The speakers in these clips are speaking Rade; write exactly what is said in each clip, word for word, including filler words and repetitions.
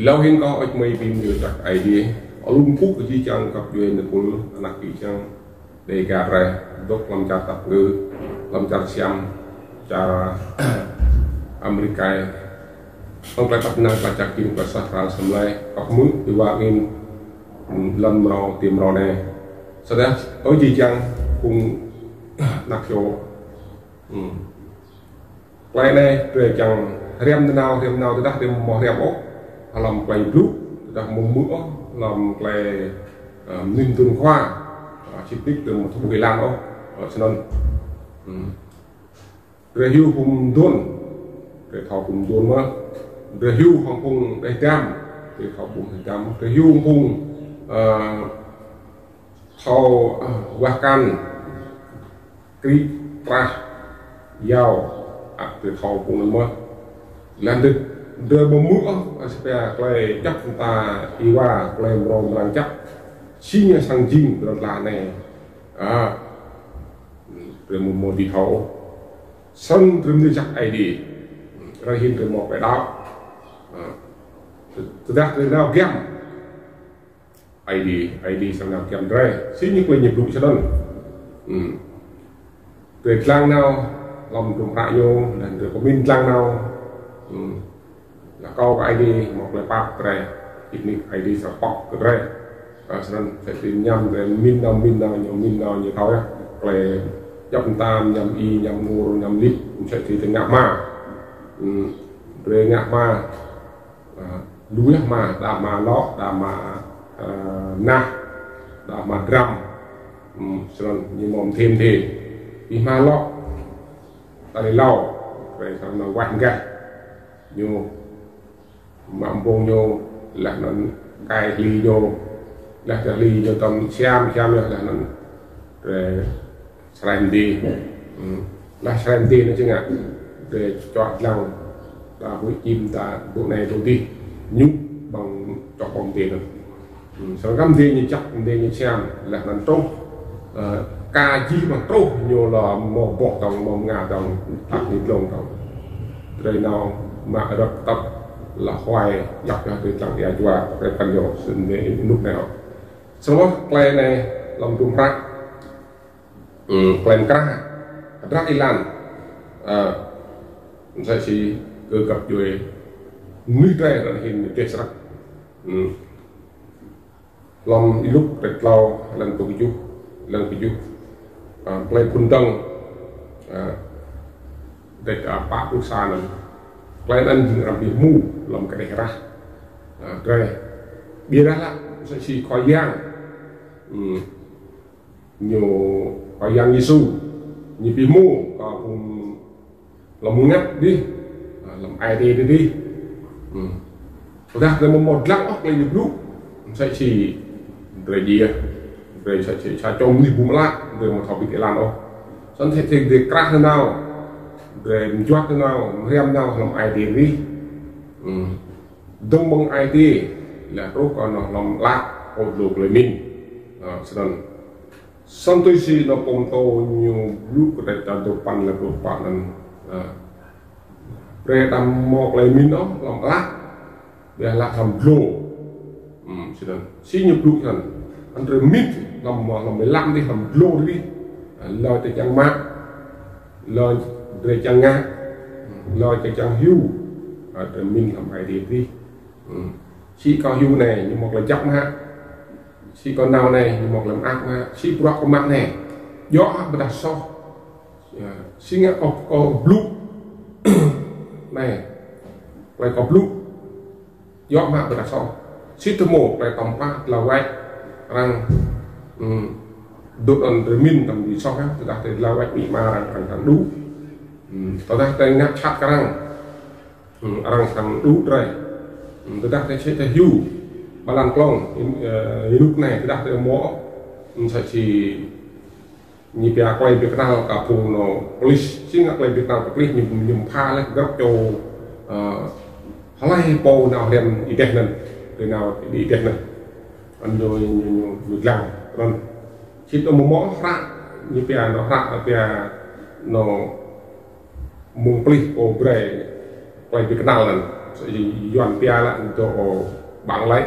Êlâo hĭn kâo ăt mơ̆ng bi mni lač jăk Aê Diê, hlăm pŭk kơ jih jang găp djuê êpul anak jih jang Dêga drei, dôk hlăm čar tăp ngư, hlăm čar Siam, čar Amêrik, hlăm klei tăp năng, klei čăk jing klei sah kral asei mlei, kâo hmư̆ ti wa angĭn, lăn mrâo, ti mrâo anei. Snăn, ơ jih jang phung anak čô. Hmm. Klei anei, drei čiăng hriăm nanao, hriăm nanao, tơdah drei amâo hriăm ôh hlăm klei blŭ, tơdah amâo hmư̆ ôh hlăm klei, ơ, mĭn tŭn khua, ơ, sĭt nik drei amâo thâo ƀuh êlan ôh, ơ, snăn. Hmm. Drei hiu phung mduôn, drei thâo phung mduôn mơh. Drei hiu hŏng phung đeh dam, drei thâo phung đeh dam. Drei hiu phung, ơ, thâo, ơ, wah kan, krĭ, krah, yao, ăt drei thâo phung anăn mơh. Leh anăn drei, drei amâo hmư̆ ôh, ơ, sĭt klei djăp mta êwa, klei mrâo mrang jăk. Si ngă săng jing drei lăn ala anei. A, drei amâo mâo dưi thâo. Snăn drei mni lač jăk Aê Diê. Ară anei drei mâo klei đăo. A, tơdah drei nao giăm Aê Diê, Aê Diê srăng nao giăm drei. Si ñu klei ñu blŭ snăn. Hmm. Drei dlăng nao hlăm hdruôm hră ñu, leh anăn drei pơmĭn dlăng nao. Hmm. Leh kâo kơ Aê Diê mâo klei pap kơ drei, sĭt nik Aê Diê srăng pap kơ drei. Ơ, snăn, msĕ si ñu mĭn nao, mĭn nao, ñu mĭn nao, ñu thâo yơh. Klei djăp mta, ñu ih, ñu ngur, ñu lip, msĕ si drei ngă hma. Hmm. Drei ngă hma. Ơ, lu yơh hma, đa hma lŏ, đa hma, ơ, nah, đa hma drăm. Hmm, snăn ñu mâo mthê mthê. Ih hma lŏ, ta lei lâo, drei srăng nao wah mgeh. Ñu mă mpŭng ñu, leh anăn kai hli ñu, leh kơ hli ñu tăm siam, siam yơh, leh anăn drei srai mdê. Hmm. Leh srai mdê anăn čiăng ngă, drei čuă dlăng, ta ƀuh čim, ta ƀuh anei ƀuh dih, ñu ƀăng čuă ƀăng mdê anăn. Hmm, srăng kăm mdê ñu jăk, mdê ñu siam, leh anăn truh, ơ, ka jih mă truh ñu lŏ mâo boh dơ̆ng, mâo mnga dơ̆ng, ăt ñu dlông dơ̆ng. Drei nao mă rơ̆k tăp lŏ huai, jăk yơh drei dlăng êa juă, drei kăn yơh, snăn mdê ênuk anei. Snăn klei anei hlăm hdruôm hră, hmm, klei mkra, hdră êlan, ơ, msĕ si kơ găp djuê mnuih drei ară anei hĭn mdê srăng. Hmm. Hlăm Y-Luk kdrêč tlâo, êlan pluh kjuh, êlan kjuh. Ơ, klei phŭn dơ̆ng, ơ, kdrêč, ơ, pă pluh sa anăn. Klei anăn jing arăng bi hmô hlăm kđeh êrah. Ơ, drei. Ƀiădah lač, msĕ si Khua Yang. Hmm. Ñu, Khua Yang Yêsu, ñu bi hmô kơ phung hlăm mngăt dih, hlăm ai tiê dih. Hmm. Tơdah drei amâo mâo dlăng ôh klei ñu blŭ, msĕ si drei djiê, drei msĕ si sa čô mnuih ƀu mlă, drei amâo thâo bi êlan ôh. Snăn msĕ si drei krah nanao, drei mjuăt nanao, mhriăm nanao hlăm ai tiê dih. Hmm. Dơ̆ng mơ̆ng ai tiê, leh truh kơ anôk hlăm ală, ôh dlô klei mĭn. Ơ, snăn. Snăn tui si anôk pô mtô ñu blŭ kdrêč tal dua păn leh pluh pă anăn. Ơ. Brei đăm mâo klei mĭn ôh hlăm ală, ƀiădah hlăm dlô. Hmm, snăn. Si ñu blŭ snăn. Anăn drei mĭn hlăm, hlăm êlam dih, hlăm dlô dih. Ơ, lŏ drei čiăng mă. Lŏ drei čiăng ngă. Lŏ drei čiăng hiu. Ơ, drei mĭn hlăm ai tiê dih. Hmm. Si kâo hiu anei, ñu mâo klei jăk mơh. Si kâo nao anei, ñu mâo klei mơak mơh. Si bruă kâo mă anei, djŏ hă ƀiădah soh. Ya, si ngă kâo, kâo blŭ anei, klei kâo blŭ, djŏ hă ƀiădah soh. Si tơmô klei tăm pah, dlao wač, arăng, hmm, dôk anăn drei mĭn tăm bi soh yơh, tơdah drei dlao wač amĭ ama arăng, arăng srăng đŭ. Hmm, tơdah drei ngă jhat kơ arăng, hmm, arăng srăng đŭ drei. Hmm, tơdah drei čĕ, drei hiu ƀar lăn klŏng, ơ, ênuk anei, tơdah drei mâo, hmm, msĕ si ñu pia klei bi knăl kơ phung anôk police, si ngă klei bi knăl kơ police, ñu, ñu pha leh grăp čô, ơ, hlei pô nao hriăm êdeh anăn, drei nao êdeh anăn. Anăn ñu, ñu, ñu, ñu dlăng, anăn. Sĭt amâo mâo hră, ñu pia anôk hră, pia anôk mơ̆ng police pô brei klei bi knăl anăn. Yuăn pia lĕ dŏ ƀăng lĕ.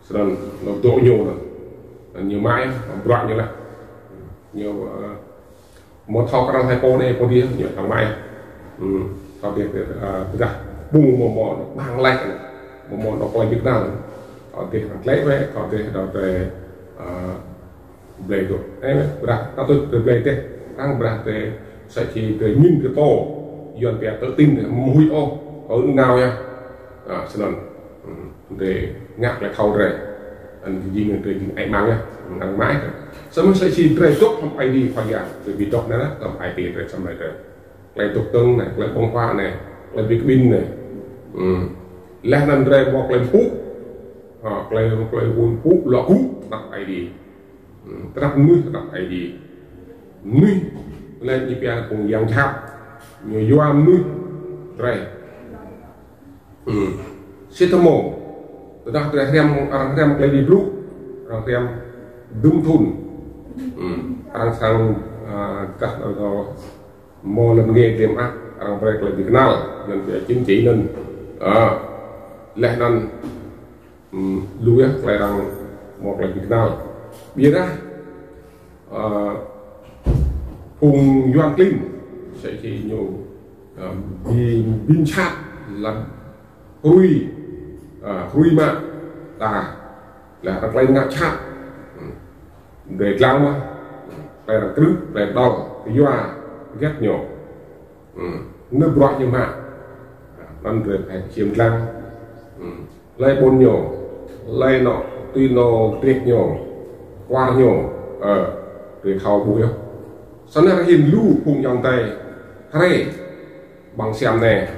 Snăn, ñu dŏ ñu anăn. Ñu mă, bruă ñu leh. Ñu, ơ, amâo thâo kơ arăng hai pô anei pô dih, ñu thâo mă. Thâo dih, ơ, tơdah ƀuh mâo mâo ƀăng lĕ, mâo mâo klei bi knăl. Thâo dih arăng tlĕ wĕ, thâo dih dŏ drei, ơ, blei dŏ. Ơ, brah, ta tui drei blei dih. Arăng brah drei, sa čô drei mĭn drei pô. Yuăn pia tự tin drei, amâo huĭ ôh, kơ nao yơh. Ơ, snăn. Drei ngă klei thâo drei. Anăn jing drei jing ai mang yơh, ngang mă. Samơ̆ sa čô drei dôk hlăm Aê Diê Khua Yang, drei bi dôk anăn, hlăm ai tiê drei, samơ̆ drei. Klei dôk dơ̆ng anei, klei ƀơ̆ng huă anei, klei bi kƀĭn anei. Leh anăn drei mâo klei mpŭ, ơ, klei, klei mpŭ, luă gŭ, tơdah Aê Diê. Tơdah mnuih, tơdah Aê Diê. Mnuih, leh ñu pia phung yang jhat, ñu yua mnuih, drei. Sĭt mơ̆, tơdah drei hriăm, arăng hriăm klei bi blŭ, arăng hriăm dŭm thŭn. Arăng srăng, ơ, kah, ơ, mâo lăn ngê tlêm ah, arăng brei klei bi knăl, anăn pia chứng chỉ anăn. Ơ, leh anăn, lu yơh klei arăng mâo klei bi knăl. Ƀiădah, ơ, phung Yuăn klin, sa čô ñu, ơ, bi, bi msat lăn hrui, ơ, hrui mă, ta, leh arăng klei ngă jhat. Drei dlăng mơh, klei arăng krư̆, klei đăo, kyua, giăt ñu. Nư bruă ñu mă. Anăn drei phải čiêm dlăng. Hlei ƀuôn ñu, hlei anôk, tui anôk, drei ñu, kwar ñu, ơ, drei thâo ƀuh yơh. Snăn arăng hĭn lu phung ayŏng adei, hriê, ƀăng siam anei.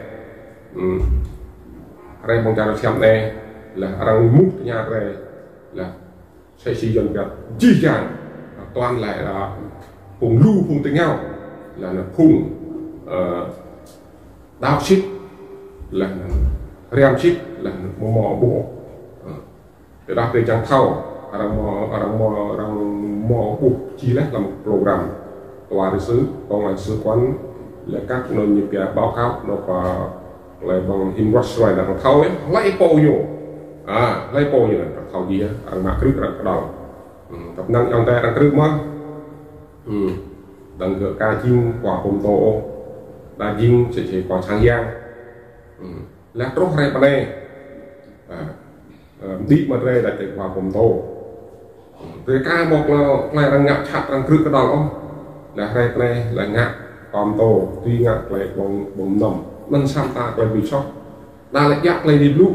Hriê ƀăng čar siam anei, leh arăng mŭt tơña drei, leh Sa čô Yuăn pia jih jang, toàn lại là phung lu phung ti ngao, là phung, ơ, đăo sĭt, là hriăm sĭt, là mâo mâo ƀuh. Ơ. Tơdah drei čiăng thâo, arăng mâo, arăng mâo, arăng mâo ƀuh jih leh hlăm program. Tòa đại sứ, công an sứ quán, leh kăk ñu pia báo cáo, ñu pia Klei ƀăng hĭn ruah sruai arăng thâo, ơ, hlei pô ñu. Ơ, hlei pô ñu arăng thâo jih, arăng mă krư̆ arăng kđăl. Tăp năng ayŏng adei arăng krư̆ mơh. Dơ̆ng kơ ka jing khua pô mtô ôh. Đa jing sa čô khua sang yang. Leh truh hruê anei. Ơ, mđĭ mă drei đa čĕ khua pô mtô. Drei ka mâo klei, klei arăng ngă jhat arăng krư̆ kđăl ôh. Leh hruê anei leh ngă pô mtô, tui ngă klei ƀơ̆ng, ƀơ̆ng mnăm. Anăn sa mta klei bi soh. Đa leh jăk klei bi blŭ.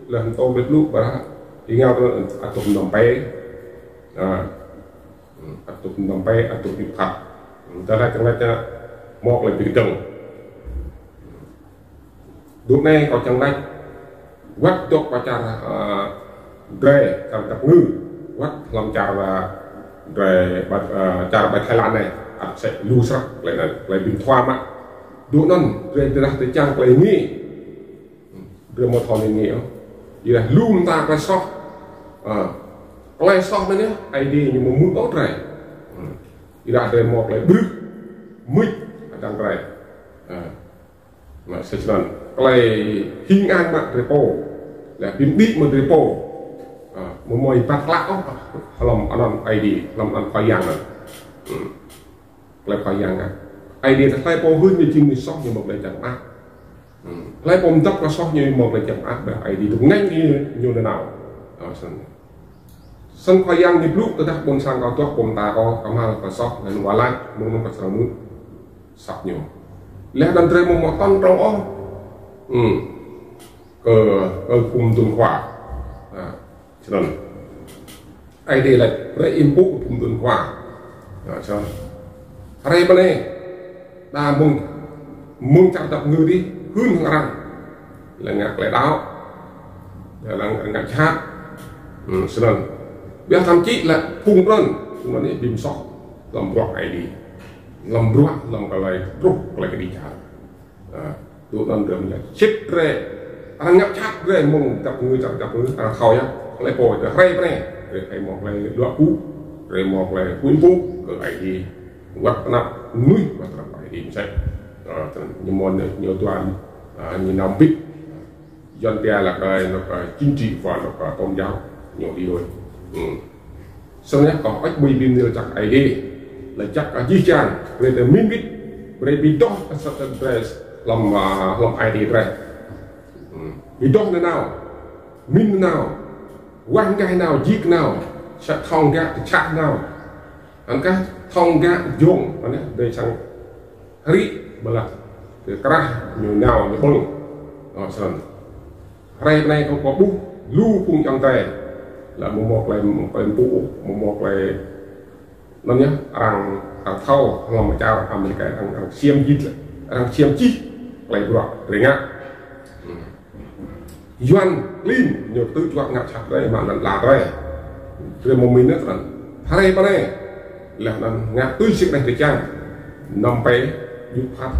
Leh mtô bi blŭ, ƀiădah êngao kơ ăt dôk mnăm pei. Ơ, ăt dôk mnăm pei, ăt dôk bi phat. Tơdah čiăng lač mâo klei bi kdơ̆ng. Dŭm anei kâo čiăng lač, wăt dôk hlăm čar, ơ, drei, čar Dap Kngư, wăt hlăm čar, ơ, drei, ƀă, ơ, čar ƀă Thái Lan anei, ăt sĕ lu snăk, klei anăn, klei bi mthua mă. Dŭm anăn, drei tơdah drei čiăng klei ngă, drei mâo thâo ngă ôh. Ƀiădah lu mta klei soh. Ơ, klei soh anăn yơh, Aê Diê ñu amâo mưč ôh drei. Ƀiădah drei mâo klei ƀrư̆, mưč, hdơ̆ng drei. Ơ. Mă sa snăn, klei hing ang mă drei pô, leh bi mđĭ mă drei pô, ơ, amâo mâo êbat klă ôh, hlăm anăn Aê Diê, hlăm anăn Khua Yang anăn. Klei Khua Yang ngă. Aê Diê tơdah hlei pô hưn ñu jing mnuih soh ñu mâo klei jăk mơak. Hlei pô mdăp kơ soh ñu mâo klei jăk mơak, ƀiădah Aê Diê dôk ngêñ ñu, ñu nanao. Ơ, snăn. Snăn Khua Yang ñu blŭ tơdah ƀuôn sang kâo tuah pô mta kâo, kmhal kơ soh, leh wah lač, mơ̆ng mơ̆ng kơ srăng mưč. Săp ñu. Leh anăn drei amâo mâo tăn trông ôh. Kơ, kơ phung mduôn khua. Ơ, snăn. Aê Diê lač, brei ih mpŭ kơ phung mduôn khua. Ơ, snăn. Hruê anei. Đa mơ̆ng, mơ̆ng čar Dap Kngư dih, hưn hŏng arăng. Leh ngă klei đăo. Leh arăng ngă jhat. Snăn. Ƀiădah thậm chí leh phung anăn, phung anăn bi msoh. Hlăm bruă Aê Diê. Hlăm bruă, hlăm klei truh, klei kđi jhat. Ơ, dŭm anăn drei mâo sĭt drei. Arăng ngă jhat drei mơ̆ng Dap Kngư, čar Dap Kngư, arăng thâo yơh. Hlei pô drei hriê anei, drei hriê mâo klei luă gŭ, drei mâo klei huĭ mpŭ kơ Aê Diê. Wăt tơnap mnuih, wăt tơnap Aê Diê msĕ. Ơ, ñu mâo ñu tuan. Ñu nao mbĭt. Yuăn pia là cái, nó cái chính trị và nó cái tôn giáo, ñu đi đôi. Snăn yơh kâo ăt mui bi mni lač jăk Aê Diê. Lač jăk kơ jih jang, brei drei mĭn mbĭt, brei bi doh asăp drei hlăm, hlăm Aê Diê drei. Bi doh nanao, mĭn nanao, wah mgaih nao, jik nao, sa thŏng gak kčah nao. Anăn kah thŏng gak jông, anăn drei săng hriê ƀiădah kơ krah ñu nao ñu ƀơ̆ng. Snăn. Hruê anei kâo, kâo ƀuh lu phung ayŏng adei. Leh amâo mâo klei, mâo klei mpŭ, amâo mâo klei anăn yơh, arăng, arăng thâo hlăm čar Amêrika, arăng, arăng ksiêm jih, arăng ksiêm jih klei bruă drei ngă. Yuăn klin ñu tŭ čuă ngă čăp drei mă lăn ala drei. Drei mâo mĭn anăn. Hruê anei, leh anăn ngă tui si klei drei čiăng. Năm pei, jŭ phat,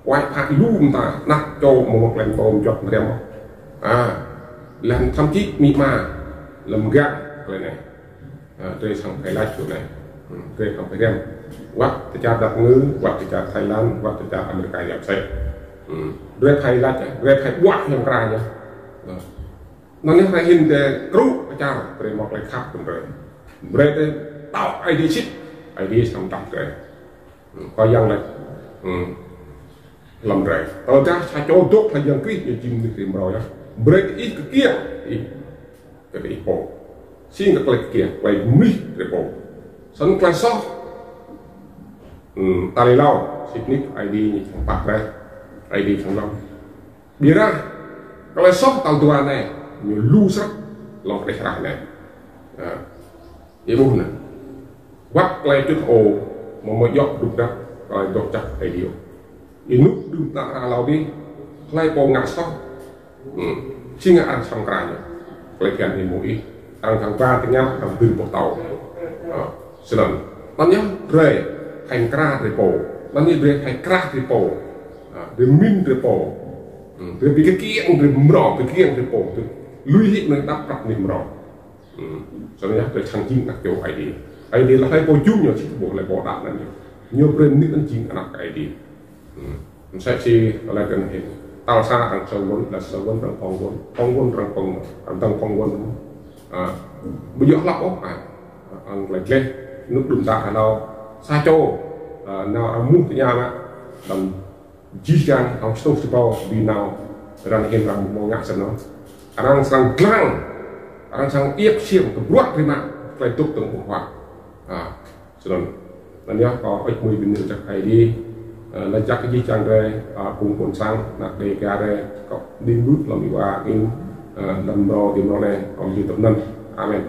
kuai phat lu mta, anak čô mâo klei mtô mjuăt mriăm. Leh anăn thậm chí amĭ ama, lăm gak klei anei. Drei săng phải lač čô anei. Drei săng phải riam. Wăt ti čar Dap Kngư, wăt ti čar Thái Lan, wăt ti čar Amêrika yap sĕ. Drei phải lač, drei phải ƀuah yang kra ñu. Anăn yơh hruê anei drei krŭ čar, drei mâo klei khăp kơ drei. Brei drei tao Aê Diê sĭt, Aê Diê săng mtăp drei. Kơ yang lač hlăm drei. Tơdah sa čô dôk hlăm Yang Krist ñu jing mnuih drei mrâo yơh. Brei ih kkiêng, ih, kơ ih pô. Sĭt kơ klei kkiêng, klei mnuih drei pô. Snăn klei soh, tal êlâo, sĭt nik Aê Diê ñu čang pap brei, Aê Diê čang lăm. Ƀiădah klei soh tal dua anei, ñu lu snăk hlăm kđeh hrah anei. Ih ƀuh anăn. Wăt klei čŭt hơô, amâo mâo djŏ dŭk dăp, klei dôk čăk Aê Diê. Ênuk đưm đă hlâo dih, hlei pô ngă soh, si ngă arăng săng mkra ñu. Klei bhiăn êmuh ih, arăng thâo ba tơña, arăng dưi boh tâo. Snăn. Anăn yơh drei, thâo mkra drei pô. Anăn yơh drei thâo mkra drei pô. Drei mĭn drei pô. Drei bi kkiêng drei mrâo, bi kkiêng drei pô. Lui hĭ mnơ̆ng đăp prăk mnuih mrâo. Snăn yơh drei săng jing anak čô Aê Diê. Aê Diê lač hlei pô jum ñu sĭt ƀuh hlei pô đăo anăn ñu. Ñu brei mnuih anăn jing anak Aê Diê. Msĕ si lač kơ hĭn. Tal sa arăng sơwăn, đa sơwăn arăng phŏng wăn, phŏng wăn arăng phŏng, arăng dăng phŏng wăn. Ƀu djŏ hlăp ôh, arăng lač leh, ênuk đưm đă hlâo. Sa čô, nao arăng muh tơña ngă, đăm jih jang hŏng sĭt si pô bi nao, arăng hĭn arăng mâo ngă snăn. Arăng srăng dlăng, arăng srăng iêp siam kơ bruă drei mă, klei dôk tơ̆ng ƀơ̆ng huă. Snăn. Anăn yơh kâo ăt mui bi mni lač jăk Aê Diê, lač jăk kơ jih jang drei, phung ƀuôn sang, anak Dega drei, kâo đing bưp hlăm êwa angĭn, hlăm mrâo ti mrâo anei, kâo mjing tăp anăn. Amen.